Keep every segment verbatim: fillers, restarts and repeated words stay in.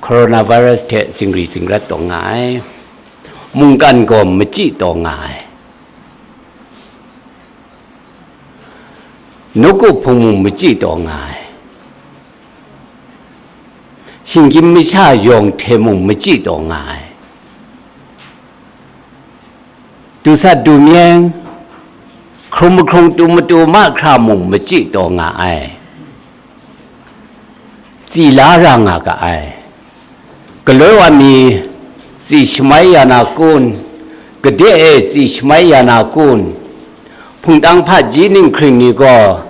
Coronavirus hte zingri zingrat taw nga ai, mungkan gaw machyi taw nga ai, nawku hpung mung machyi taw nga ai, shinggyim masha yawng hte mung machyi taw nga ai. Dusat dumyeng, hkrum mahkrung tu matu mahkra mung machyi taw nga ai, tsi la ra nga ga ai. Galoi wa mi tsi shamai ya na kun, gade e tsi shamai ya na kun, hpungtang hpaji ninghkring ni gaw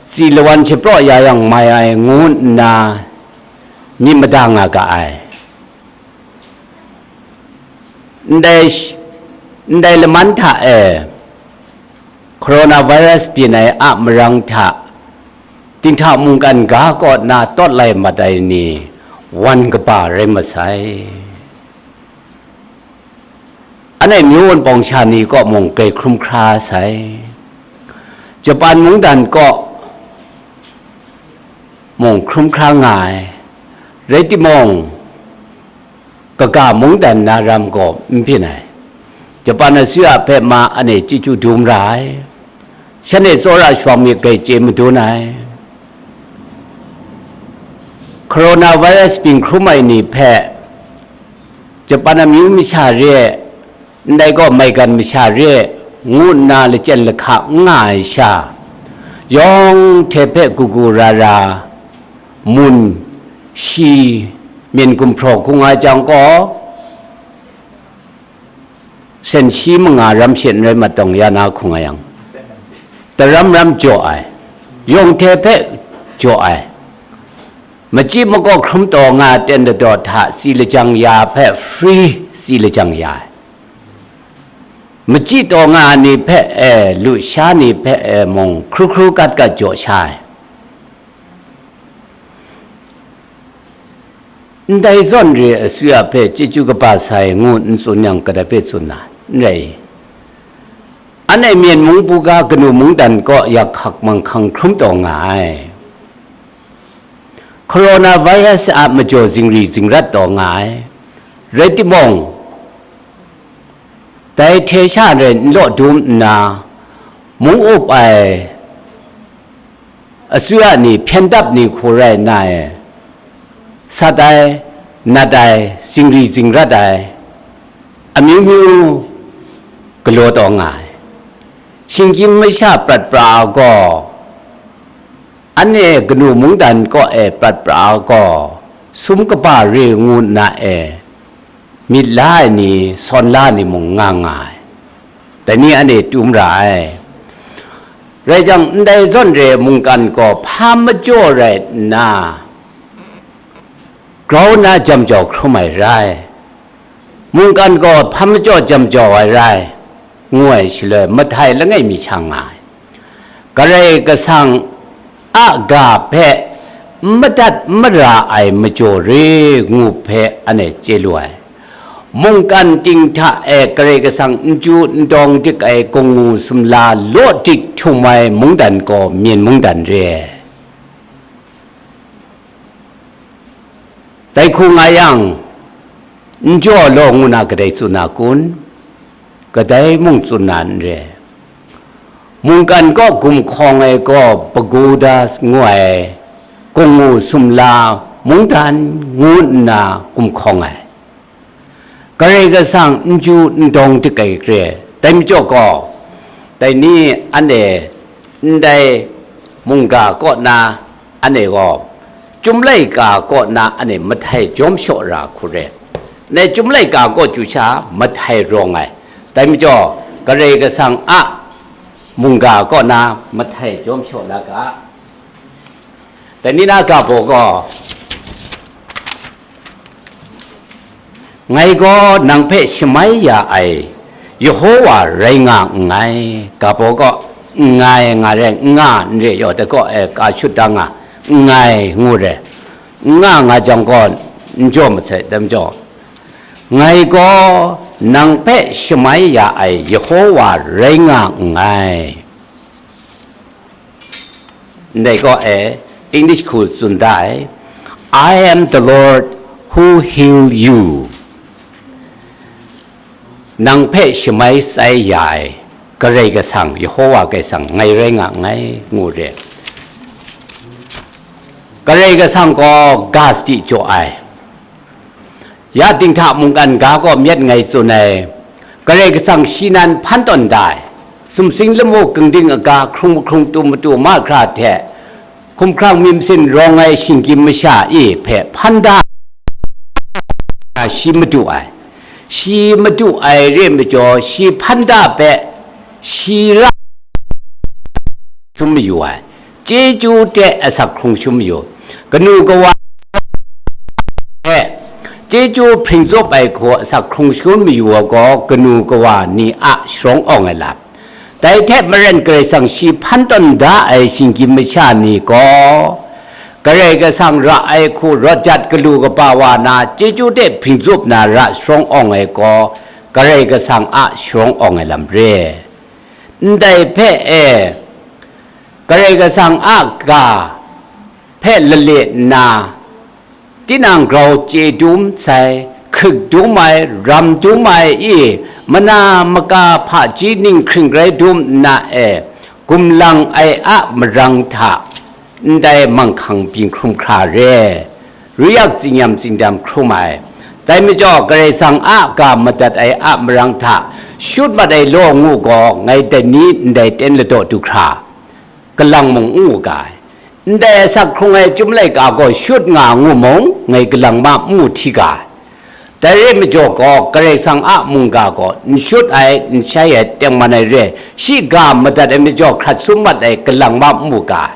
tsi lawan shapraw ya yang mai ai ngu nna myit mada nga ga ai. Ndai, ndai laman hta e coronavirus byin ai a marang hta dinghta mungkan ga kaw na tawt lai mat ai ni wan kaba rai masai. Anhte myu wunpawng sha ni kaw mung grai hkrum hkra sai. Japan mungdan kaw mung hkrum hkra nga ai. Rai timung, kaga mungdan na ram gaw n byin ai. Japan asuya hpe ma anhte chyeju dum ra ai. Shanhte tsawra shawng myit grai chye madun ai. Coronavirus byin hkrum ai ni hpe Japan amyu masha re, ndai gaw maigan masha re, ngu nna lachyen lahka n nga ai sha, yawng hte hpe kagu ra ra, mun shi myen gumhpraw hkung ai jang gaw, sen shi manga ram she n rai mat tawng ya na hkung a yang, daram ram jaw ai, yawng hte hpe jaw ai, machyi makaw hkrum taw nga ten dadaw hta tsi lajang ya hpe free tsi lajang ya ai, machyi taw nga ni hpe e, lusha ni hpe e mung hkru hkru kat kat jaw sha ai. Ndai zawn re asuya hpe chyeju kaba sai ngu n tsun yang, kadai hpe tsun na n rai? Anhte myen mung buga kanu mungdan kaw yak hkak manghkang hkrum taw nga ai. Coronavirus a majaw zingri zingrat taw nga ai. Rai timung, dai hte sha rai n law dum nna, mung up ai asuya ni hpyen dap ni hku rai nna e, sat ai, nat ai, zingri zingrat ai, amyu myu galaw taw nga ai. Shinggyim masha prat pra ai gaw, anhte kanu mungdan kaw e prat pra ai gaw, sum kaba re ngu nna e, myit la ai ni, sawn la ai ni mung nga nga ai. Dai ni anhte tum ra ai. Rai jang, ndai zawn re mungkan gaw hpa majaw rai nna, grau na jam jau hkrum ai rai. Mungkan gaw hpa majaw jam jau ai rai, ngu ai shaloi, mahtai langai mi sha nga ai. Karai Kasang a ga hpe n madat n mara ai majaw re ngu hpe anhte chye lu ai. Mungkan ting hta e Karai Kasang n chyu n dawng dik ai gungngu sumla law dik htum ai mungdan gaw myen mungdan re ai. Dai hku nga yang, n jaw law ngu na kadai tsun na kun? Kadai mung tsun na n re. Mungkan kaw gumhkawng ai gaw Pagoda ngu ai, gungngu sumla mungdan ngu nna gumhkawng ai. Karai Kasang n chyu n dawng dik ai re. Dai majaw gaw, dai ni anhte ndai mungga kaw na anhte gaw, Chyum laika kaw na anhte mahtai jawm shaw ra hku re. Ndai Chyum laika kaw chyu sha mahtai rawng ai. Dai majaw, Karai Kasang a mungga kaw na mahtai jawm shaw la ga. Dai ni na ga baw gaw, ngai gaw nang hpe shamai ya ai Yehowa rai nga nngai, ga baw gaw, nngai nga re, n nga n re yaw, dai gaw e ka shut da nga, nngai ngu re, n nga nga jang gaw, n jaw masai, dai majaw, ngai gaw nang hpe shamai ya ai Yehowa rai nga nngai. Ndai gaw e, English hku tsun da ai, "I am the Lord Who heal you? Nang hpe shamai sai ya ai Karai Kasang, Yehova Karai Kasang ngai rai nga nngai, ngu re. Karai Kasang gaw ga sadi jaw ai. Ya dinghta mungkan ga kaw myet ngai tsun ai, Karai Kasang shi nan hpan tawn da ai, sumsing lamu kangding aga hkrung mahkrung tu matu mahkra hte, hkumhkrang myit masin rawng ai shinggyim masha e hpe hpan da ai, shi madu ai. Shi madu ai re majaw, shi hpan da hpe, shi ra hkrum mayu ai. Chyeju hte asak hkrung shangun mayu, kanu kawa hte chyeju hpring tsup ai hku asak hkrung shangun mayu ai gaw kanu kawa ni a sharawng awng ai lam. Dai hte maren Karai Kasang shi hpan tawn da ai shinggyim masha ni gaw, Karai Kasang ra ai hku rawt jat galu kaba wa na chyeju hte hpring tsup na ra sharawng awng ai gaw, Karai Kasang a sharawng awng ai lam re. Ndai hpe e, Karai Kasang a ga hpe lale nna, tinang grau chye dum sai, hkrik dum ai, ram dum ai e, mana maka hpaji ning hkring rai dum nna e, gumlang ai a marang hta ndai manghkang byin hkrum hkra re, ruyak tsinyam tsindam hkrum ai. Dai majaw, Karai Kasang a ga madat ai a marang hta shut mat ai law ngu gaw, ngai dai ni ndai ten ladaw du hkra, kalang mung n mu ga ai. Ndai asak hkrung ai Chyum laika gaw shut nga ngu mung, ngai kalang ma n mu hti ga ai. Dai rai majaw gaw, Karai Kasang a mungga gaw n shut ai, n shai ai, tengman ai re, shi ga madat ai majaw hkrat sum mat ai, kalang ma n mu ga ai.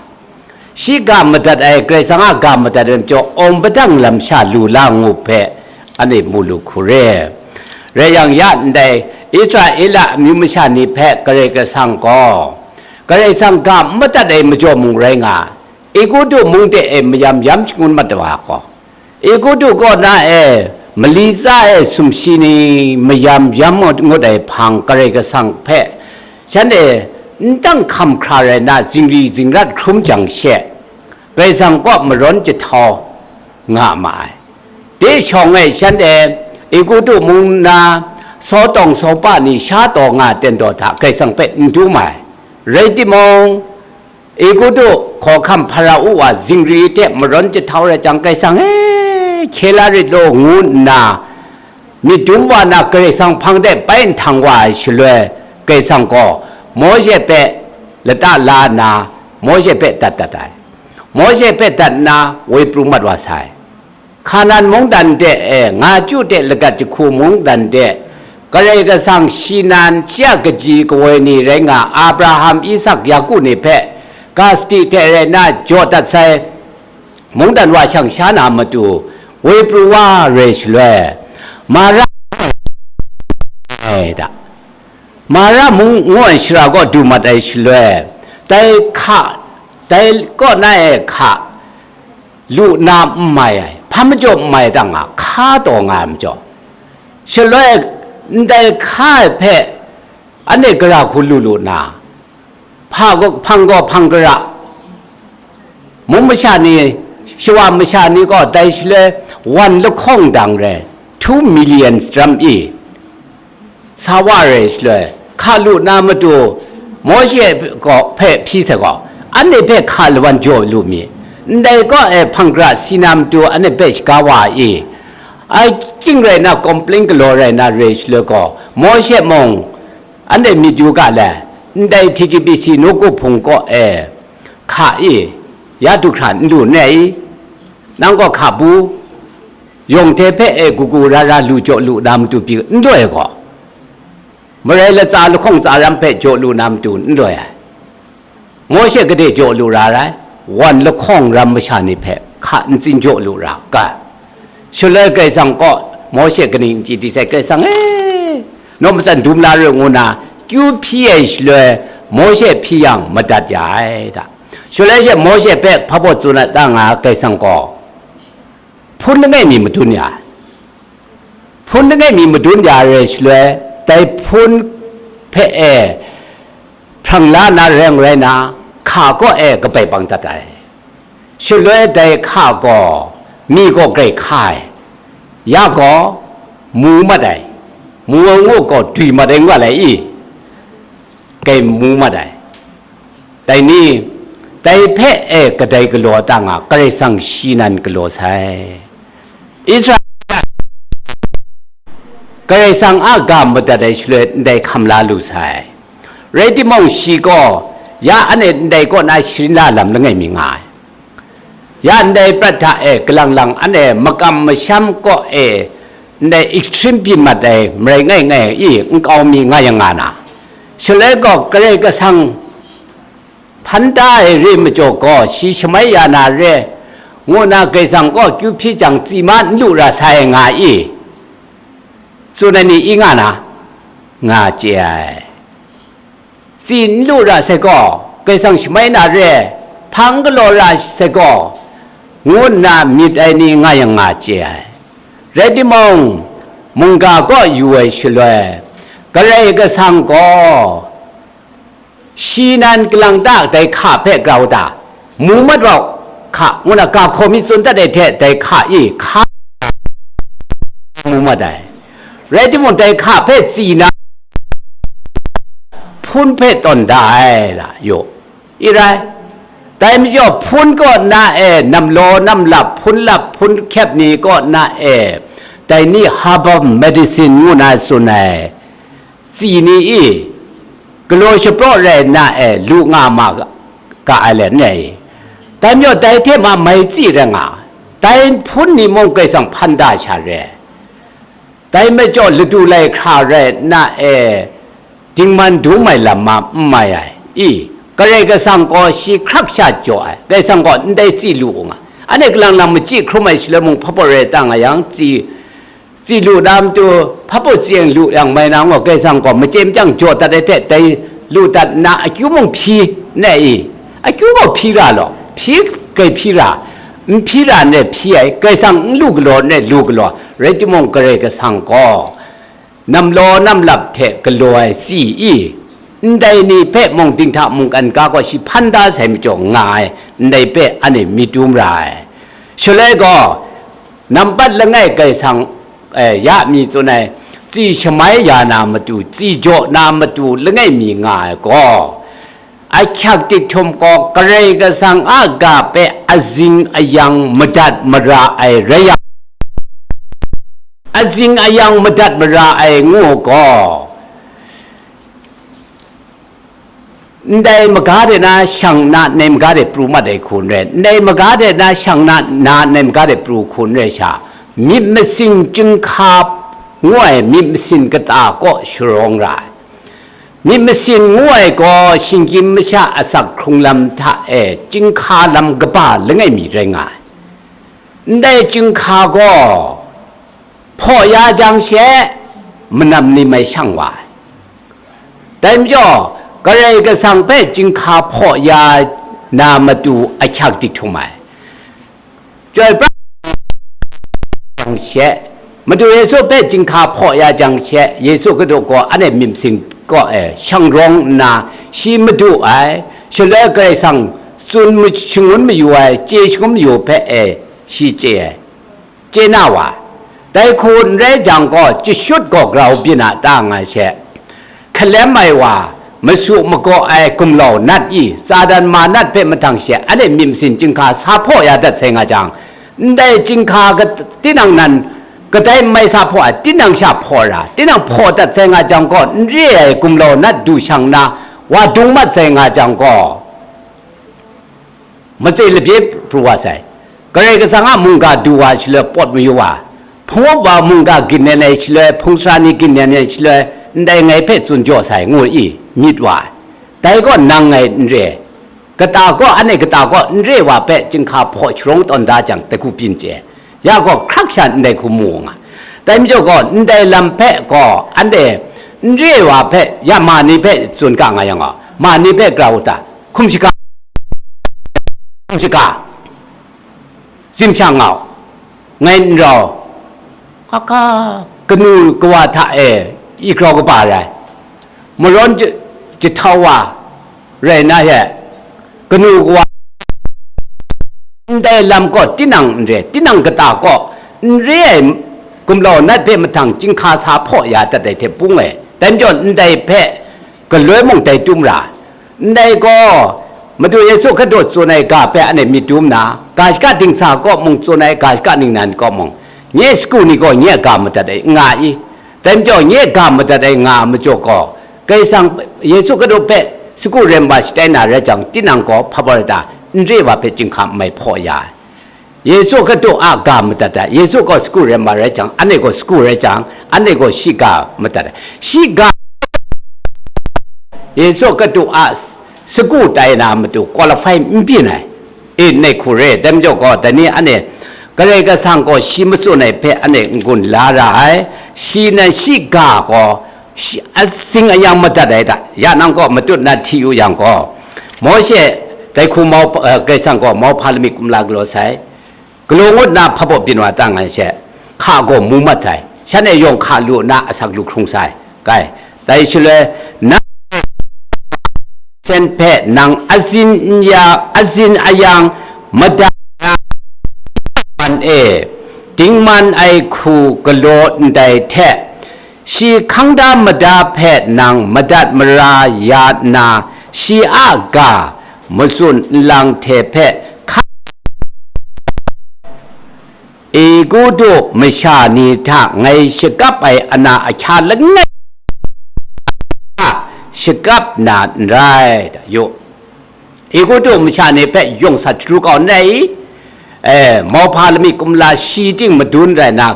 Shi ga madat ai, Karai Kasang a ga madat ai majaw, awng padang lam sha lu la ngu hpe, anhte mu lu hku re. Rai yang, ya ndai Israela amyu masha ni hpe Karai Kasang gaw, Karai Kasang ga n madat ai majaw mung rai nga, Egutu mung de e mayam yam shangun mat wa gaw, Egutu kaw na e mali tsa e sumshi ni mayam yam ngut, ngut ai hpang Karai Kasang hpe shanhte n dang hkam hkra rai nna zingri zingrat hkrum jang she, Karai Kasang kaw marawn jahtau nga ma ai. De shawng e shanhte Egutu mung na sawtawng sawpa ni sha taw nga ten daw hta Karai Kasang hpe n dum ai. Rai timung, Egutu hkawhkam Hpara-u a zingri hte marawn jahtau rai jang, Karai Kasang e, hkye la rit law, ngu nna myit dum wa na, Karai Kasang hpang de bai nhtang wa ai shaloi, Karai Kasang gaw Mawshe hpe lata la nna, Mawshe hpe dat dat ai. Mawshe hpe dat nna, woi pru mat wa sai. Hkanan mungdan de, e, nga chyu hte lagat jahku mungdan de, Karai Kasang shi nan shi a kaji kawoi ni rai nga, Abraham, Isak, Yaku ni hpe ga sadi hte rai nna jaw dat sai mungdan wa shang sha na matu, woi pru wa re shaloi, Mara, ai da, Mara mung ngu ai shara kaw du mat ai shaloi, dai hka, dai kaw na e hka, lu na n mai ai, hpa majaw n mai dang a, hka taw nga ai majaw, shaloi ndai hka ai hpe anhte gara hku lu lu na, hpa gaw, hpang gaw hpang gara, mung masha ni, shawa masha ni gaw dai shaloi wan lahkawng dang rai, two million ram i, sa wa re shaloi, hka lu na matu, Mawshe gaw hpe hpyi sai gaw, anhte hpe hka lawan jaw lu mi, ndai kaw e hpang gara si na matu anhte hpe shaga wa i, ai, king rai na, complain galaw rai na re shaloi gaw, Mawshe mung anhte myit yu ga le, ndai T K B C nawku hpung kaw e hka i, ya du hkra n lu n rai i? Nang gaw hka bu, yawng hte hpe e kagu ra ra lu jaw lu na matu pyi n loi gaw, marai latsa lahkawng tsa ram hpe jaw lu na matu n loi ai. Mawshe gade jaw lu ra rai, wan lahkawng ram masha ni hpe hka ntsin jaw lu ra ga. Shaloi Karai Kasang kaw Mawshe kaning n chye di sai, Karai Kasang e, naw matsan dum la ru ngu na kyu hpyi ai shaloi, Mawshe hpyi yang madat ya ai da. Shaloi she Mawshe hpe hpa baw tsun a ta nga Karai Kasang gaw, hpun langai mi madun ya ai. Hpun langai mi madun ya ai shaloi, dai hpun hpe e hprang la na reng rai na, hka kaw e kabai bang dat ai. Shaloi dai hka gaw mi gaw grai hka ai. Ya gaw, mu mat ai, mu ai ngu gaw dwi mat ai n ga lai i? Kai mu mat ai. Dai ni, dai hpe e kadai galaw ta nga, Karai Kasang shi nan galaw sai. Israela Karai Kasang a ga madat ai shaloi ndai hkam la lu sai. Rai timung, shi gaw ya anhte ndai kaw na sharin la lam langai mi nga ai. Ya ndai prat hta e galang lang anhte makam masham kaw e ndai extreme byin mat ai marai ngai ngai i, nkau mi nga yang nga na. Shaloi gaw Karai Kasang hpan da ai re majaw gaw, shi shamai ya na re, ngu na Karai Kasang kaw kyu hpyi jang, tsi ma n lu ra sai nga i? Tsun ai ni i nga na, nga chye ai. Tsi n lu ra sai gaw, Karai Kasang shamai na re, hpang galaw ra sai gaw, ngu nna myit ai ni nga yang nga chye ai. Rai timung, mungga kaw yu ai shaloi, Karai Kasang gaw, shi nan galang ta dai hka hpe grau ta, mu mat rau hka, ngu na ga hkaw mi tsun dat ai hte, dai hka i hka mu mat ai. Rai timung, dai hka hpe tsi na, hpun hpe tawn da ai, la yu, i rai. Dai majaw, hpun kaw na e, namlaw namlap, hpun lap, hpun hkyep ni kaw na e, dai ni herbal medicine ngu na tsun ai, tsi ni i, galaw shapraw rai nna e, lu nga ma ga ai let re i? Dai majaw, dai hte ma mai tsi rai nga, dai hpun ni mung Karai Kasang hpan da sha re. Dai majaw, ladu lai hkra rai nna e, dingman dum ai lam ma n mai ai i? Karai Kasang gaw shi hkrak sha jaw ai. Karai Kasang gaw ndai tsi lu u nga. Anhte galang lang machyi hkrum ai shaloi mung, hpabaw rai ta nga yang, tsi tsi lu na matu, hpabaw tsi lu yang mai na ngaw, Karai Kasang gaw machye machyang jaw dat ai hte, dai lu dat nna akyu mung hpyi, ne i? Akyu gaw hpyi ra law, hpyi, grai hpyi ra, n hpyi ra n rai hpyi ai, Karai Kasang n lu galaw n rai lu galaw, rai timung, Karai Kasang gaw namlaw namlap hte galaw ai tsi i? Ndai ni hpe mung dinghta mungkan ga gaw shi hpan da sai majaw nga ai, ndai hpe anhte myit dum ra ai. Shaloi gaw, nampat langai Karai Kasang, eh, ya mi tsun ai, tsi shamai ya na matu, tsi jaw na matu langai mi nga ai gaw, ahkyak dik htum gaw Karai Kasang a ga hpe azing ayang madat mara ai rai yang, azing ayang madat mara ai ngu gaw, ndai maga de na shang na, ndai maga de pru mat ai hku n rai, ndai maga de na shang na, na ndai maga de pru hku n rai sha, myit masin chyinghka ngu ai myit masin kata kaw sharawng ra ai. Myit masin ngu ai gaw shinggyim masha asak hkrung lam hta e chyinghka lam kaba langai mi rai nga ai. Ndai chyinghka gaw hpaw ya jang she, manam ni mai shang wa ai. Dai majaw, Karai Kasang hpe chyinghka hpaw ya na matu ahkyak dik htum ai. Chyoi pra jang she, Madu Yesu hpe chyinghka hpaw ya jang she, Yesu Hkristu gaw anhte myit masin kaw e shang rawng nna, shi madu ai, shaloi Karai Kasang tsun ma-, shangun mayu ai, chye shangun mayu hpe e shi chye ai. Chye na wa, dai hku n rai jang gaw, chyashut gaw grau byin a ta nga she, hkalem ai wa, masu magaw ai gumlau nat i, Satan ma nat hpe mahtang she, anhte myit masin chyinghka sa hpaw ya dat sai nga jang, ndai chyinghka kat-, tinang nan, kadai n mai sa hpaw ai, tinang sha hpaw ra, tinang hpaw dat sai nga jang gaw, n re ai gumlau nat du shang na, wa dung mat sai nga jang gaw, matse lapye pru wa sai. Karai Kasang a mungga du wa shaloi pawt mayu wa, hpung up wa mungga gin nen ai shaloi, hpung sara ni gin nen ai shaloi, ndai ngai hpe tsun jaw sai, ngu i myit wa ai. Dai gaw nang ngai n re, kata gaw, anhte kata gaw n re wa hpe chyinghka hpaw sharawng tawn da jang, dai hku byin chye. Ya gaw, hkrak sha ndai hku mu nga. Dai majaw gaw, ndai lam hpe gaw, anhte n re wa hpe, ya ma ni hpe tsun ga nga yang gaw, ma ni hpe grau u ta, hkum shaga, hkum shaga, zimshang ngau, ngai n rau, kaka, kanu kawa hta e, i grau kaba rai, marawn j-, jahtau wa rai na he, kanu kawa, ndai lam gaw tinang n re, tinang kata gaw n re ai, Gumlau nat hpe mahtang chyinghka sa hpaw ya dat ai hte bung ai, dai majaw ndai hpe galoi mung dai tum ra, ndai gaw Madu Yesu Hkristu tsun ai ga hpe anhte myit dum nna, ga shaka dingsa kaw mung tsun ai, ga shaka ningnan kaw mung, nye sagu ni gaw nye a ga madat ai n nga i? Dai majaw nye a ga madat ai nga ai majaw gaw, Karai Kasang Yesu Hkristu hpe sagu rai ma shatai na rai jang, tinang gaw hpa wa rai ta? N re wa hpe chyinghka n mai hpaw ya ai. Yesu Hkristu a ga madat ai, Yesu gaw sagu rai ma rai jang, anhte gaw sagu rai jang, anhte gaw shi ga madat ai. Shi ga, Yesu Hkristu a sagu tai na matu qualify n byin ai. E, ndai hku re, dai majaw gaw, dai ni anhte Karai Kasang gaw shi matsun ai hpe anhte n-gun la ra ai, shi nan shi ga gaw shi, atsing ayang madat ai ta, ya nang gaw matut na hti yu yang gaw, Mawshe dai hku mau, eh, Karai Kasang gaw mauhpa lamik kumla galaw sai, galaw ngut na hpa baw byin wa tang ai she, hka gaw mu mat sai, shanhte yawng hka lu na asak lu hkrung sai, kai, dai shaloi, na sen hpe nang azin n ya, azin ayang mada na man e, dingman ai hku galaw ndai hte, shi hkang da mada hpe nang madat mara ya nna, shi a ga matsun nlang hte hpe hka Egutu masha ni hta ngai shakap ai ana ahkya langai hta shakap na n rai, ta yu. Egutu masha ni hpe yawng sa hkru kau n rai i? E, mauhpa lamik kumla shi ting madun rai na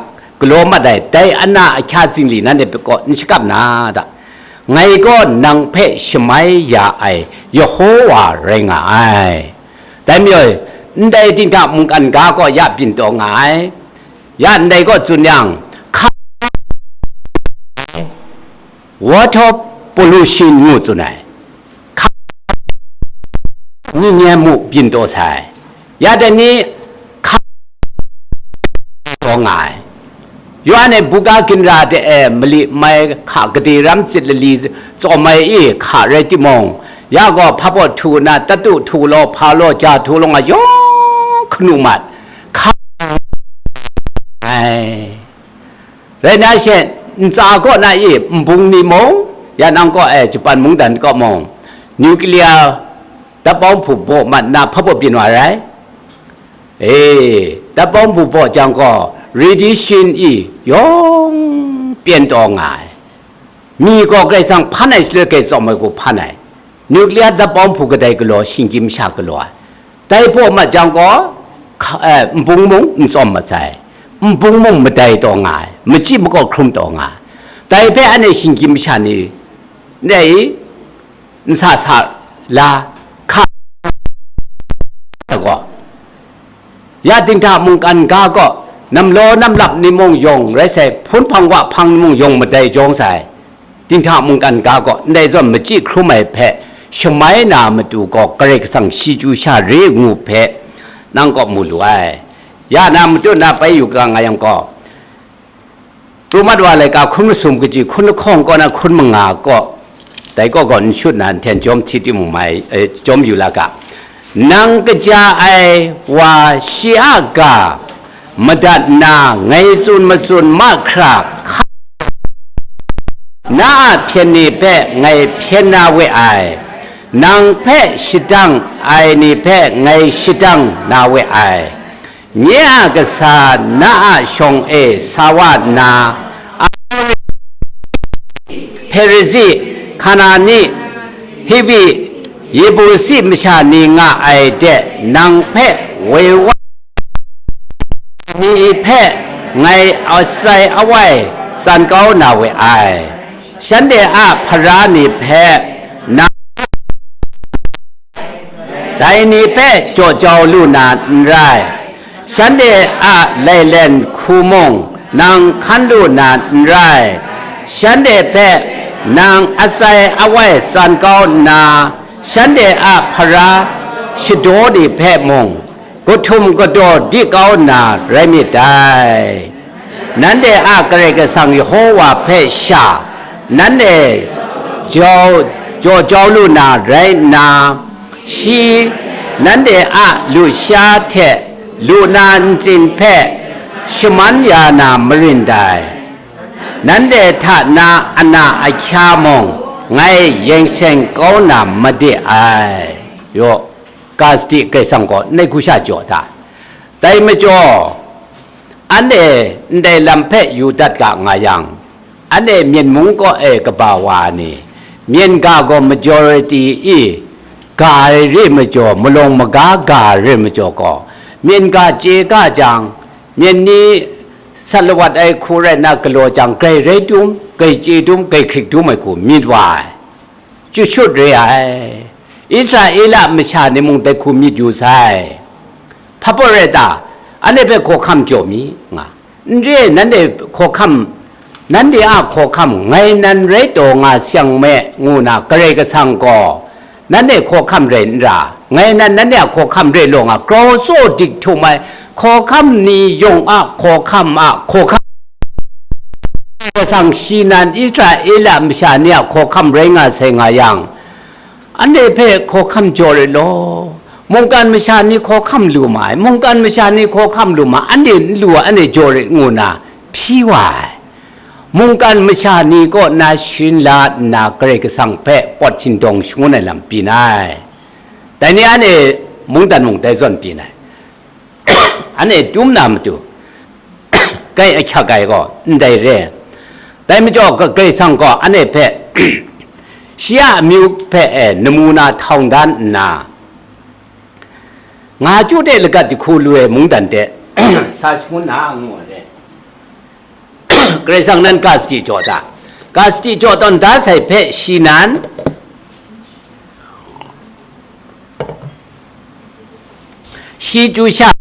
galaw mat ai, dai ana ahkya zingli nanhte hpe kaw n shakap na ta? Ngai gaw nang hpe shamai ya ai Yehova rai nga ai. Dai majaw, ndai dinghta mungkan ga gaw ya byin taw nga ai. Ya ndai gaw tsun yang, hka, water pollution ngu tsun ai. Hka, ni nye mu byin taw sai. Ya dai ni hka taw nga ai. Yawhan e buga ginra de e mali mai hka gade ram tsit lali tsawm ai i hka rai timung, ya gaw hpa baw htu na, tatu htu law, hpa law, ja htu law nga yawng hkanu mat, hka ai. Rai na she, ntsa kaw na i nbung ni mung, ya nang kaw e Japan mungdan kaw mung, nuclear dapbawng hpu baw mat na hpa baw byin wa rai? E, dapbawng hpu baw jang gaw, radiation i yawng pyen taw nga ai. Mi gaw Karai Kasang hpan ai shaloi grai tsawm ai hku hpan ai. Nuclear dapbawng hpu kadai galaw, shinggyim masha galaw ai. Dai baw mat jang gaw, hka-, eh, nbung mung n tsawm mat sai. Nbung mung madai taw nga ai, machyi makaw hkrum taw nga ai. Dai hpe anhte shinggyim masha ni, ndai, n sa sa la, hka, gaw, ya dinghta mungkan ga gaw, namlaw namlap ni mung yawng rai sai, hpun hpang wa hpang ni mung yawng madai jawng sai, dinghta mungkan ga gaw, ndai zawn machyi hkrum ai hpe shamai na matu gaw, Karai Kasang shi chyu sha re ngu hpe, nang kaw mu lu ai. Ya na matu na bai yu ga nga yang gaw, Pru mat wa laika hkun masum kaji hkun lahkawng kaw na hkun manga kaw, dai kaw gaw n shut na, nhten jawm hti timung mai, eh, jawm yu la ga. Nang kaja ai wa shi a ga madat nna, ngai tsun matsun mahkra hka, na a hpyen ni hpe ngai hpyen na we ai, nang hpe shadang ai ni hpe ngai shadang na we ai. Nye a kasa na a shawng e sa wa nna, Amori, Perizi, Kanani, Hivi, Yebusi masha ni nga ai de nang hpe woi wa ni hpe ngai asai awai tsan kau na we ai. Shanhte a hpara ni hpe nang dai ni hpe jaw jau lu na n rai. Shanhte a lailen hku mung nang hkan lu na n rai. Shanhte hpe nang atsai awai tsan kau nna, shanhte a hpara shadaw ni hpe mung, kahtum kadaw di kau nna rai myit dai. Nanhte a Karai Kasang Yehova hpe sha nanhte jau, jaw jau lu na rai nna, shi nanhte a lusha hte lu na ntsin hpe shaman ya na marin dai, nanhte hta na ana ahkya mung ngai yeng seng kau na made ai. Yaw, Gazdi Karai Kasang gaw nai hku sha jaw ta. Dai majaw, anhte ndai lam hpe yu dat ga nga yang, anhte myen mung kaw e kaba wa ni, myen ga gaw majority i ga ai re majaw, malawng maga ga ai re majaw gaw, myen ga chye ga jang, myen ni sat lawat ai hku rai nna galaw jang, grai rai dum, grai chye dum, grai hkrik dum ai hku myit wa ai. Chyut shut re ai. Israela masha ni mung dai hku myit yu sai. Hpa pawt rai ta? Anhte hpe hkawhkam jaw mi, nga. N re, nanhte hkawhkam, nanhte a hkawhkam ngai nan rai taw nga seng me, ngu na Karai Kasang gaw, nanhte hkawhkam rai n ra, ngai nan nanhte a hkawhkam rai law nga, grau tsaw dik htum ai, hkawhkam ni yawng a hkawhkam a hkawhkam, Karai Kasang shi nan Israela masha ni a hkawhkam rai nga sai nga yang, anhte hpe hkawhkam jaw rit law. Mungkan masha ni hkawhkam lu ma ai, mungkan masha ni hkawhkam lu ma, anhte n lu ai, anhte jaw rit ngu na hpyi wa ai. Mungkan masha ni kaw na sharin la nna Karai Kasang hpe pawt sindawng shangun ai lam byin ai. Dai ni anhte mungdan mung dai zawn byin ai. Anhte dum na matu, kai ahkyak ai gaw ndai re. Dai majaw, Karai Kasang gaw anhte hpe, shi a amyu hpe e namuna htawng dan nna, nga chyu de lagat jahku lu ai mungdan de sa shangun na ngu ai re. Karai Kasang nan ga sadi jaw ta? Ga sadi jaw tawn da sai hpe shi nan, shi chyu sha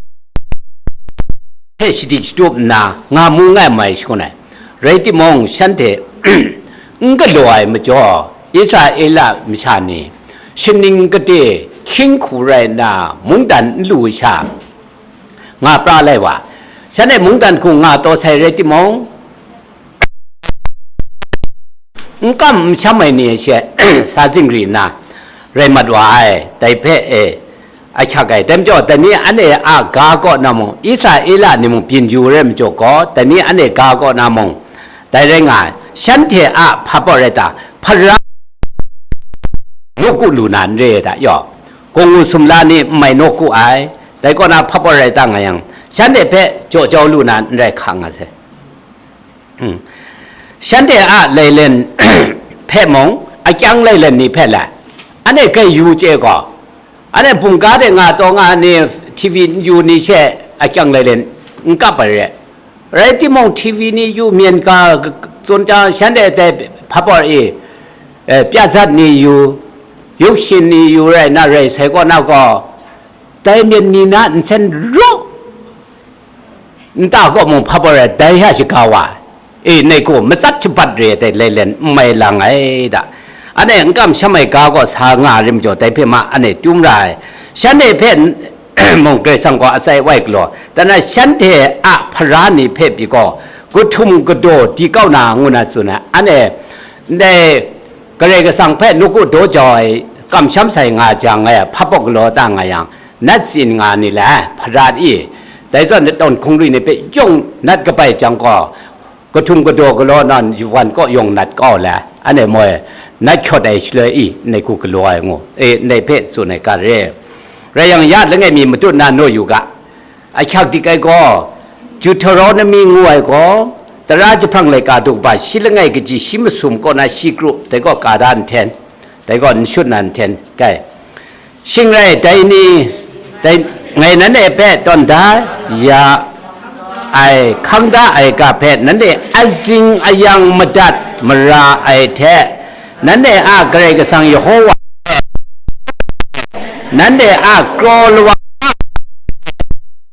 hpe shadik shatup nna nga mu ngai mai shangun ai. Rai timung, shanhte n galaw ai majaw, Israela masha ni shaning gade hkying hku rai nna mungdan n lu ai sha, nga pra lai wa. Shanhte mungdan hku nga taw sai rai timung, n kam n sham ai ni she sa zingri nna rai mat wa ai, dai hpe e ahkyak ai. Dai majaw, dai ni anhte a ga kaw na mung, Israela ni mung byin yu rai majaw gaw, dai ni anhte ga kaw na mung, dai rai nga ai. Shanhte a hpa pawt rai ta? Hpara nawku lu na n re ai ta? Yaw, gawngngu sumla ni n mai nawku ai, dai kaw na hpa pawt rai ta nga yang, shanhte hpe jaw jau lu na n rai hka nga sai. Hmm. Shanhte a lailen hpe mung, akyang lailen ni hpe lai, anhte grai yu chye gaw, anhte bungga de nga taw nga ni, T V n yu ni she akyang lailen n kap ai re. Rai timung, T V ni yu, myen ga tsun jang, shanhte dai hpa pawt e, eh, pya zat ni yu, yuk shin ni yu rai na rai sai kaw na gaw, dai myen ni na nsen ru nta kaw mung hpa pawt rai, dai hta shaga wa ai. E, nai gaw matsat shabat re ai dai lailen n mai lang ai da. Anhte n kam sham ai ga gaw sa nga rim jaw, dai hpe ma anhte dum ra ai. Shanhte hpe n-, mung Karai Kasang gaw atsai wai galaw, dai na shanhte a hpara ni hpe pyi gaw, kahtum kadaw di kau na ngu na tsun ai. Anhte ndai Karai Kasang hpe nawku daw jau ai, kamsham sai nga jang ai hpa pawt galaw ta nga yang, nat tsin nga ni le, hparat i, dai zawn tawn hkungri ni hpe yawng nat kabai jang gaw, kahtum kadaw galaw nawn, wan kaw yawng nat kau le, anhte moi nat hkyawt ai shaloi i, ndai hku galaw ai ngu, e, ndai hpe tsun ai ga re. Rai yang, ya langai mi matut na naw yu ga, ahkyak dik ai gaw, Deuteronomy ngu ai gaw, Tara jahprang laika daw kaba shi langai kaji shi masum kaw na shi kru, dai gaw ka da nhten, dai gaw n shut na nhten, kai. Shing rai, dai ni, dai, ngai nanhte hpe tawn da ya ai, hkang da ai ga hpe nanhte azing ayang madat mara ai hte, nanhte a Karai Kasang Yehova hpe, nanhte a kraw lawa,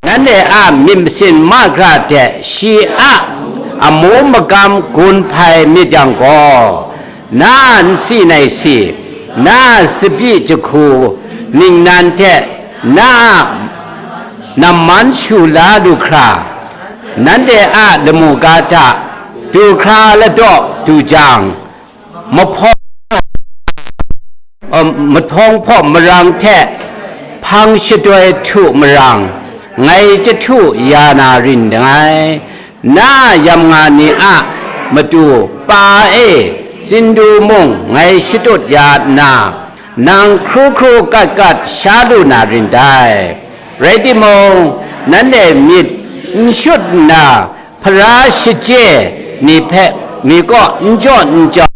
nanhte a myit masin mahkra hte shi a amu magam gun hpai myit yang gaw, na nsi nai si, na tsabyi jahku ningnan hte na a namman shu la lu hkra, nanhte a lamu ga hta du hkra ladaw du jang, mahpawng, uh, mahpawng hpawm marang hte hpang shatoi htu marang, ngai jahtu ya na rin nngai. Na yam nga ni a matu pa e, sindu mung ngai shatut ya nna, nang hkru hkru kat kat sha lu na rin dai. Rai timung, nanhte myit n shut nna, hpara shachye ni hpe mi kaw n jaw n jau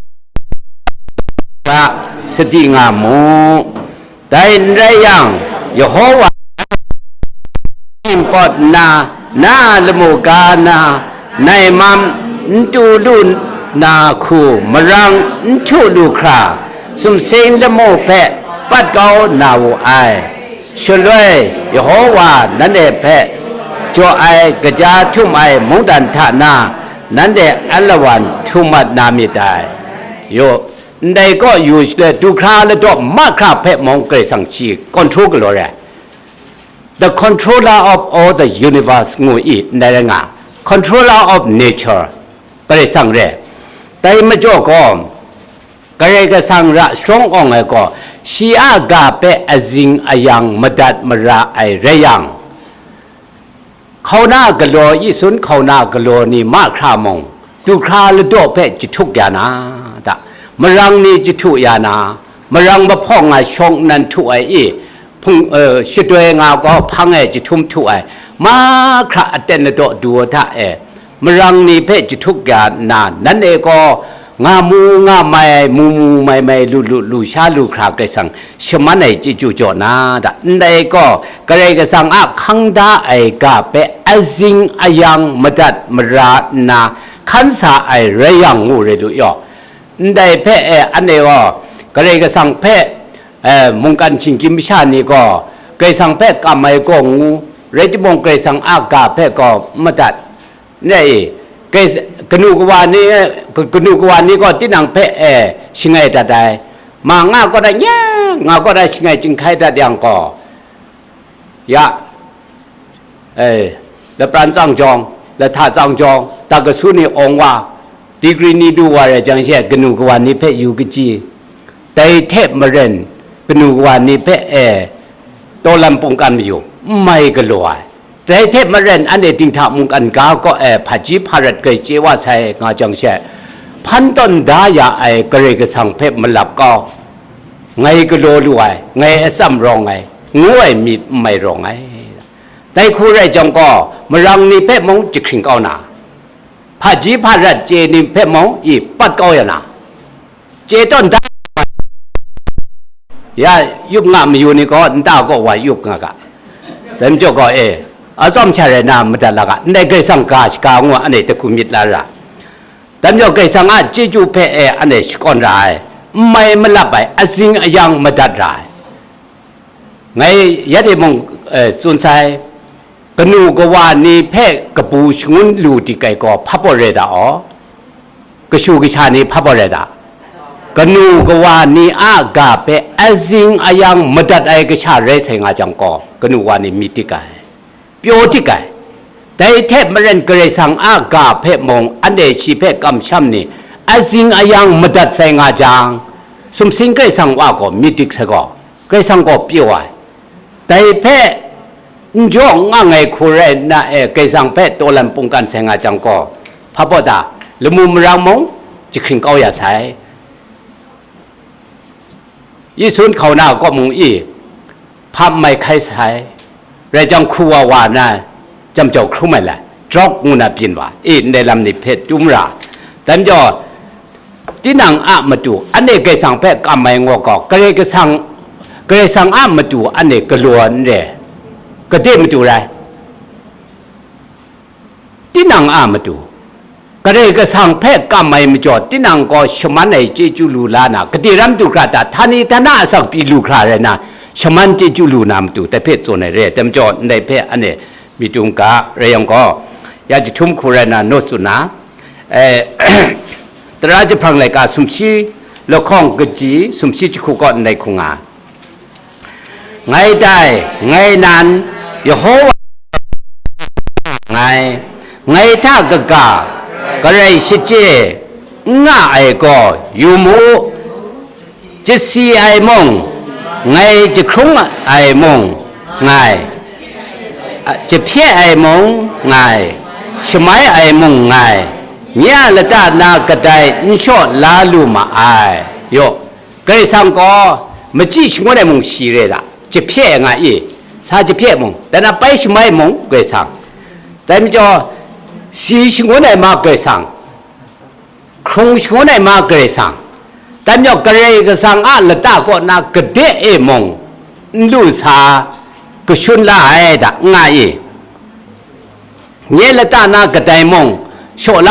ga, sadi nga mu. Dai n rai yang, Yehova npawt nna, na a lamu ga na, nai mam n tu lu na hku marang n htu lu hkra, sumsing lamu hpe pat kau na wu ai. Shaloi Yehova nanhte hpe jaw ai, kaja htum ai mungdan hta na nanhte alawan htum mat na myit dai. Yu, ndai kaw yu shaloi, du hkra ladaw mahkra hpe mung Karai Kasang shi control galaw re ai. The controller of all the universe ngu i ndai rai nga, controller of nature, Karai Kasang re. Dai majaw gaw, Karai Kasang ra shawng awng ai gaw, shi a ga hpe azing ayang madat mara ai rai yang, hkauna galaw, isun hkauna galaw ni mahkra mung, du hkra ladaw hpe jahtuk ya na, da, marang ni jahtu ya na, marang mahpawng a shawng nnan htu ai i, hpung, eh, shatoi nga gaw hpang e jahtum htu ai, mahkra aten ladaw du ai hta e, marang ni hpe jahtuk ya nna, nanhte gaw nga mu nga mai, mu mu mai mai, lu lu lu sha lu hkra Karai Kasang shaman ai chyeju jaw na, da, ndai gaw Karai Kasang a hkang da ai ga hpe azing ayang madat mara nna hkan sa ai rai yang ngu re lu yaw. Ndai hpe e, anhte gaw Karai Kasang hpe, eh, mungkan shinggyim masha ni gaw Karai Kasang hpe kam ai gaw ngu, rai timung Karai Kasang a ga hpe gaw n madat. N rai i, Karai-, kanu kawa ni, kanu kawa ni gaw tinang hpe e shangai dat ai, ma nga kaw da, nye nga kaw da shangai chyinghkai dat yang gaw, ya, e, lapran tsang jawng, lahta tsang jawng, dakasu ni awng wa, degree ni du wa rai jang she, kanu kawa ni hpe yu kaji, dai hte maren, kanu kawa ni hpe e tawlam pungkan mayu n mai galaw ai. Dai hte maren, anhte dinghta mungkan ga kaw e hpaji hparat grai chye wa sai nga jang she, hpan tawn da ya ai Karai Kasang hpe malap kau, ngai galaw lu ai, ngai atsam rawng ai, ngu ai myit n mai rawng ai. Dai hku rai jang gaw, marang ni hpe mung jahkring kau na, hpaji hparat chye ni hpe mung i pat kau ya na, chye tawn da, ya, yup nga mayu ni gaw nta kaw wa yup nga ga. Dai majaw gaw, e, atsawm sha rai na madat la ga, ndai Karai Kasang ga shaga ngu anhte dahku myit la ra. Dai majaw Karai Kasang a chyeju hpe e anhte shakawn ra ai, n mai malap ai, azing ayang madat ra ai. Ngai ya de mung, eh, tsun sai, kanu kawa ni hpe kabu shangun lu dik ai gaw hpa baw rai da aw, kashu kasha ni hpa baw rai da, kanu kawa ni a ga hpe azing ayang madat ai kasha rai sai nga jang gaw, kanu wa ni myit dik ai, pyaw dik ai. Dai hte maren Karai Kasang a ga hpe mung anhte shi hpe kamsham ni azing ayang madat sai nga jang, sumsing Karai Kasang wa gaw myit dik sai gaw, Karai Kasang gaw pyaw ai. Dai hpe n jaw n ang ai hku rai nna e, Karai Kasang hpe tawlam pungkan sai nga jang gaw, hpa baw da, lamu marang mung jahkring kau ya sai. Yi sun hkau na kaw mung i, hpa n mai hkai sai, rai jang hku wa wa na, jam jau hkrum ai lai, drok ngu na byin wa, i ndai lam ni hpe tum ra. Dai majaw, tinang a matu, anhte Karai Kasang hpe kam ai ngaw gaw, Karai Kasang, Karai Kasang a matu anhte galaw n re, gade matu rai. Tinang a matu, Karai Kasang hpe kam ai majaw, tinang gaw shaman ai chyeju lu la na, gade ram du hkra ta, htani htana asak pyi lu hkra rai na, shaman chyeju lu na matu, dai hpe tsun ai re ai majaw, ndai hpe anhte myit dum ga, rai yang gaw, ya jahtum hku rai na, naw tsun na, eh, tara jahprang laika sumshi lahkawng kaji, sumshi jahku kaw ndai hku nga. Ngai dai, ngai nan, Yehova ngai, ngai hta kaga, Karai shachye n nga ai gaw, yu mu, chasi ai mung, ngai jahkrung ai mung, ngai, Jahpye ai mung nngai, shamai ai mung nngai, nye a lata na kadai n shaw la lu ma ai. Yaw, Karai Kasang gaw machyi shangun ai mung shi re da, jahpye ai nga i, sa jahpye mung, dan a pai shamai mung Karai Kasang, dai majaw, si shangun ai ma Karai Kasang, hkrung shangun ai ma Karai Kasang, dan yawng Karai Kasang a lata kaw na gade e mung n lu sa kashun la ai da, n nga i, nye lata na kadai mung shaw la,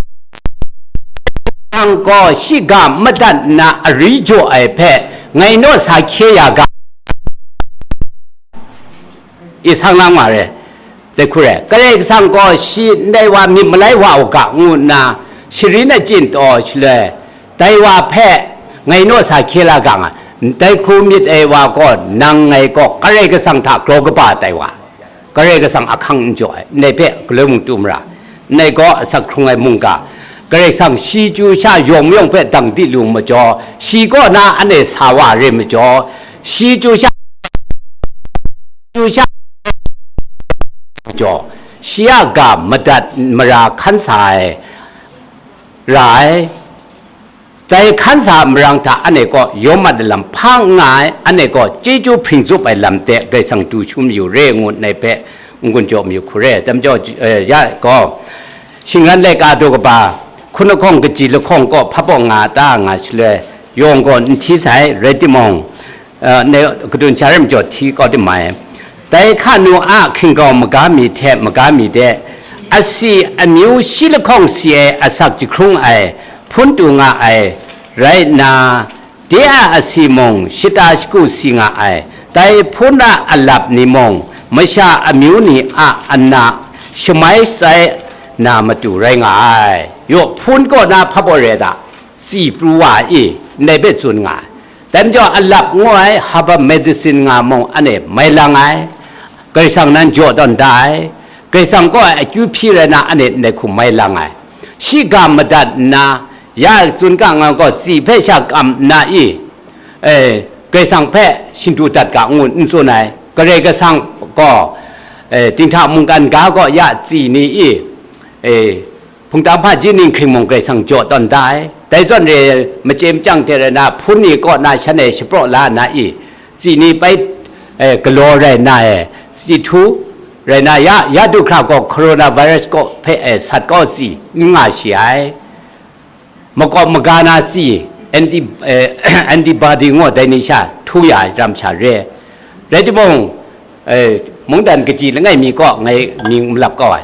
ang gaw shiga madat nna ari jaw ai hpe ngai naw sa hkye ya ga, i sang lang wa re. Dai hku rai, Karai Kasang gaw shi ndai wa myit malai wa u ga, ngu nna sharin achyin taw shaloi, dai wa hpe ngai naw sa hkye la ga nga, dai hku myit ai wa gaw, nang ngai gaw Karai Kasang hta grau kaba tai wa, Karai Kasang ahkang n jaw ai, ndai hpe galoi mung tu mara, ndai gaw asak hkrung ai mungga, Karai Kasang shi chyu sha yawng mayawng hpe dang di lu majaw, shi kaw na anhte sa wa re majaw, shi chyu sha, chyu sha, majaw, shi a ga madat mara hkan sa ai ra ai. Dai hkan sa marang hta anhte kaw yawm mat ai lam hpa n nga ai, anhte gaw chyeju hpring tsup ai lam de Karai Kasang du shu mayu re ngu nai hpe n-gun jaw mayu hku re. Dai majaw, eh, ya gaw, shingran laika daw kaba, hkun lahkawng kaji lahkawng kaw hpa baw nga ta nga shaloi, yawng gaw n hti sai, rai timung, eh, ne, kadun sha rai majaw hti kau tim ai. Dai hka nu a hkinggau maga mi hte maga mi de, asi amyu shi lahkawng si ai asak jahkrung ai hpun tu nga ai rai nna, de a asi mung shata shagu si nga ai. Dai hpun a alap ni mung masha amyu ni a ana shamai shatsai na matu rai nga ai. Yaw, hpun kaw na hpa baw re da, tsi pru wa i, ndai hpe tsun nga ai. Dai majaw, alap ngu ai herbal medicine nga mung, anhte mai lang ai, Karai Kasang nan jaw tawn da ai, Karai Kasang kaw ai akyu hpyi rai na, anhte ndai hku mai lang ai, shiga madat nna, ya tsun ga nga gaw, tsi hpe sha kam nna i, e, Karai Kasang hpe shindu dat ga ngu n tsun ai, Karai Kasang gaw, e, dinghta mungkan ga gaw ya tsi ni i, e, Hpungtang hpaji ninghkring mung Karai Kasang jaw tawn da ai. Dai zawn re ai, machye machyang hte rai na, hpun ni kaw na shan e shapraw la na i, tsi ni bai, eh, galaw rai na e, tsi htu rai na, ya, ya du hkra gaw coronavirus kaw hpe, eh, sat kau tsi n nga shi ai. Makawp maga na tsi, anti, eh, antibody ngu dai ni sha htu ya ai ram sha re. Rai timung, eh, mungdan kaji langai mi kaw ngai mying n lap kau ai.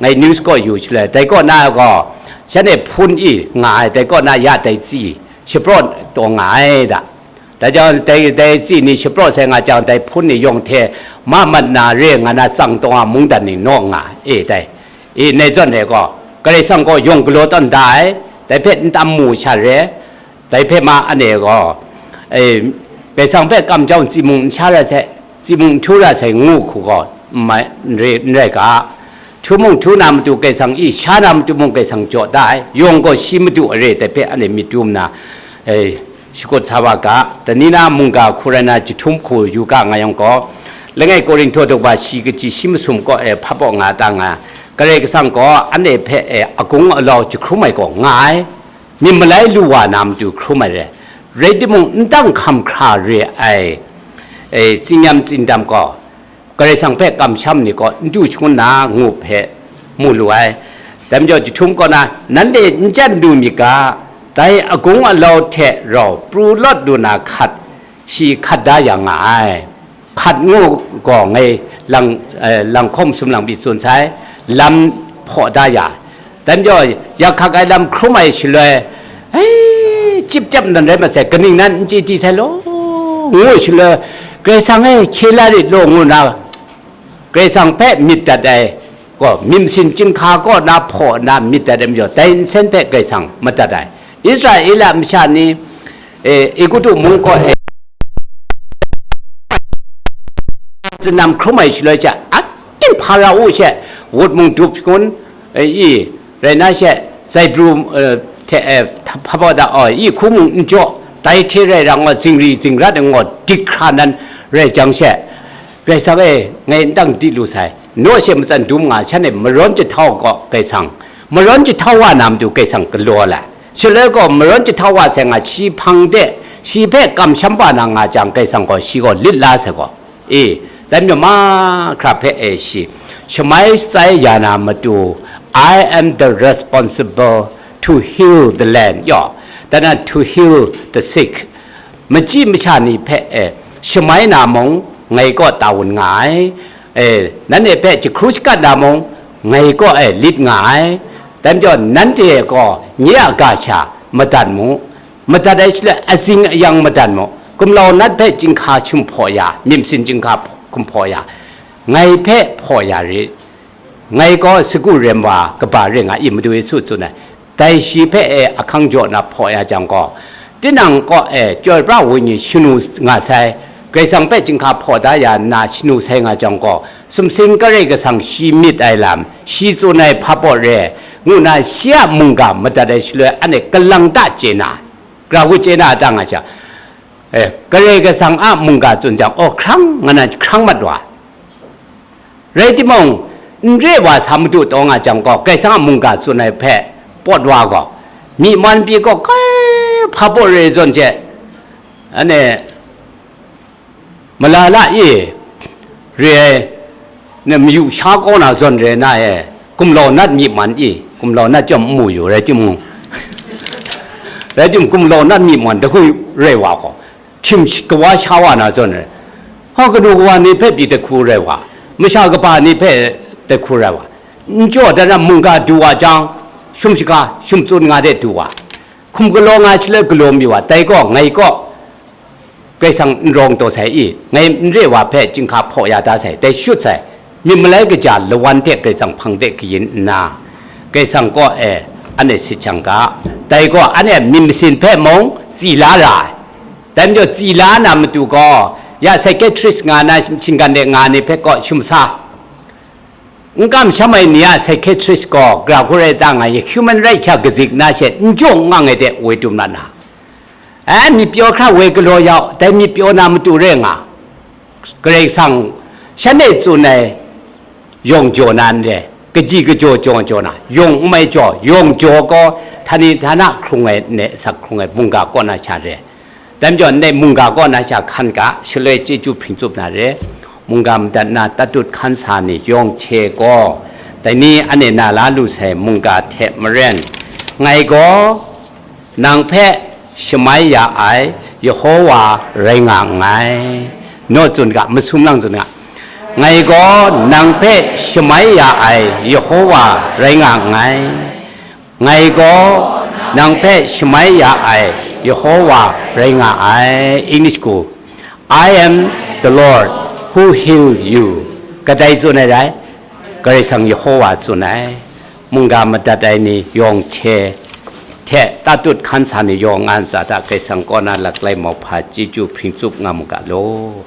Ngai news kaw yu shaloi, dai kaw na gaw, shan e hpun i nga ai, dai kaw na ya dai tsi shapraw taw nga ai da. Dai jang, dai, dai tsi ni shapraw sai nga jang, dai hpun ni yawng hte ma mat na re nga na tsang taw nga mungdan ni naw nga e dai. E, nai zawn e gaw, Karai Kasang gaw yawng galaw tawn da ai, dai hpe n tam mu sha re, dai hpe ma anhte gaw, e, Karai Kasang hpe kam jau tsi mung n sha ra sai, tsi mung n htu ra sai ngu hku gaw, n mai, n re, n rai ga. Htu mung htu na matu Karai Kasang i, sha na matu mung Karai Kasang jaw da ai, yawng gaw shi matu are dai hpe anhte myit dum nna, e, shakut sa wa ga, dai ni na mungga hku rai na jahtum hku yu ga nga yang gaw, langai Korinhto daw ba shi kaji shi masum kaw e hpa baw nga ta nga, Karai Kasang gaw anhte hpe e agung alau jahkrum ai gaw nga ai, myit malai lu wa na matu hkrum ai re, rai timung, n dang hkam hkra re ai, e, tsinyam tsindam gaw, Karai Kasang hpe kamsham ni kaw n du shangun na ngu hpe mu lu ai. Dai majaw, jahtum kaw na, nanhte n chyan lu myit ga, dai agung alau hte rau pru lawt lu na hkat, shi hkat da ya nga ai. Hkat ngu gaw ngai lang, eh, lang hkawm sum lang pyi tsun sai, lam hpaw da ya ai. Dai majaw, yak hkak ai lam hkrum ai shaloi, "Hei, chyip chyap nan rai mat sai, kaning nan n chye di sai law," ngu shaloi, "Karai Kasang e, hkye la rit law," ngu nna, Karai Kasang hpe myit dat ai, gaw, myit masin chyinghka kaw na hpaw nna myit dat ai majaw, dai nsen hpe Karai Kasang madat ai. Israela masha ni, e, Egutu mung kaw e, tsindam hkrum ai shaloi she, aten Hpara-u she, wut mung dup shangun, e, i, rai na she, zaibru, e, hte, e, hpa baw da, o, i hku mung n jaw, dai hte rai rang gaw, zingri zingrat ai gaw, dik hkra nan rai jang she, Karai Kasang e, ngai n dang di lu sai. naw she matsan dum nga, shanhte marawn jahtau gaw Kaisang, marawn jahtau wa na matu Kaisang galaw la. Shaloi gaw marawn jahtau wa sai nga, shi hpang de, shi hpe kamsham wa na nga jang, Kaisang gaw shi gaw lit la sai gaw. E, dan mayu mahkra hpe e shi, shamai shatsai ya na matu, "I am the responsible to heal the land," yaw, dan na to heal the sick. Machyi masha ni hpe e, shamai na mung, ngai kaw ta wun nga ai. E, nanhte hpe jahkru shakat na mung, ngai kaw e lit nga ai. Dan majaw, nanhte gaw nye a ga sha madat mu, madat ai shaloi azing ayang madat mu, gumlau nat hpe chyinghka hkum hpaw ya, myit masin chyinghka hkum hpaw ya, ngai hpe hpaw ya rit. Ngai gaw sagu rem wa kaba ring nga i, Madu Yesu tsun ai. Dai shi hpe e ahkang jaw na hpaw ya jang gaw, tinang kaw e chyoi pra wenyi shanu nga sai, Karai Kasang hpe chyinghka hpaw da ya nna shanu sai nga jang gaw, sumsing Karai Kasang shi myit ai lam, shi tsun ai hpa pawt re, ngu na shi a mungga madat ai shaloi, anhte kalang ta chye na, gara hku chye na a ta nga sha, e, Karai Kasang a mungga tsun jang, aw, hkrang nga na hkrang mat wa. Rai timung, n re wa sa madu taw nga jang gaw, Karai Kasang a mungga tsun ai hpe pawt wa gaw, myi man pyi gaw kai hpa pawt re zawn hte, anhte mala la e re ai, na mayu sha kau na zawn re na e, gumlau nat myi man i, gumlau nat chyawm n mu yu, rai timung, rai timung, gumlau nat myi man dahku rai wa gaw, htim shi-, kawa sha wa na zawn ai, ha, kanu kawa ni hpe pyi dahku rai wa, masha kaba ni hpe dahku rai wa, n jaw dan na mungga du wa jang, shum shaga, shum tsun nga de du wa, hkum galaw nga shaloi galaw mi wa, dai gaw ngai kaw Karai Kasang n rawng taw sai i, ngai n re wa hpe chyinghka hpaw ya da sai, dai shut sai, myit malai kaja lawan hte Karai Kasang hpang de kayin nna, Karai Kasang kaw e anhte sit shang ga, dai gaw anhte myit masin hpe mung tsi la ra ai. Dai majaw, tsi la na matu gaw, ya psychiatrist nga na, shinggan de nga ni hpe kaw shum sa, n kamsham ai ni a psychiatrist gaw, gara hku rai ta nga i, human right hta kazik na she n jaw n ngang ai de woi dum na na, ai, myit pyaw hkra woi galaw yau, dai myit pyaw na matu rai nga, Karai Kasang shanhte tsun ai, yawng jaw na n re, kaji kajaw jaw jaw na, yawng n mai jaw, yawng jaw gaw, htani htana hkrung ai, ne asak hkrung ai mungga kaw na sha re. Dai majaw, ndai mungga kaw na sha hkan ga, shaloi chyeju hpring tsup na re. Mungga madat na tatut hkan sa ni yawng hte gaw, dai ni anhte na la lu sai mungga hte maren, ngai gaw nang hpe shamai ya ai Yehowa rai nga nngai. Naw tsun ga, masum lang tsun ga. Ngai gaw nang hpe shamai ya ai Yehowa rai nga nngai. Ngai gaw nang hpe shamai ya ai Yehowa rai nga ai. English ku, "I am the Lord who heal you." Kadai tsun ai rai? Karai Kasang Yehowa tsun ai. Mungga madat ai ni yawng hte, hte tatut hkan sa ni yawng nga ntsa hta Karai Kasang kaw na laklai mauhpa chyeju hpring tsup nga mu ga law.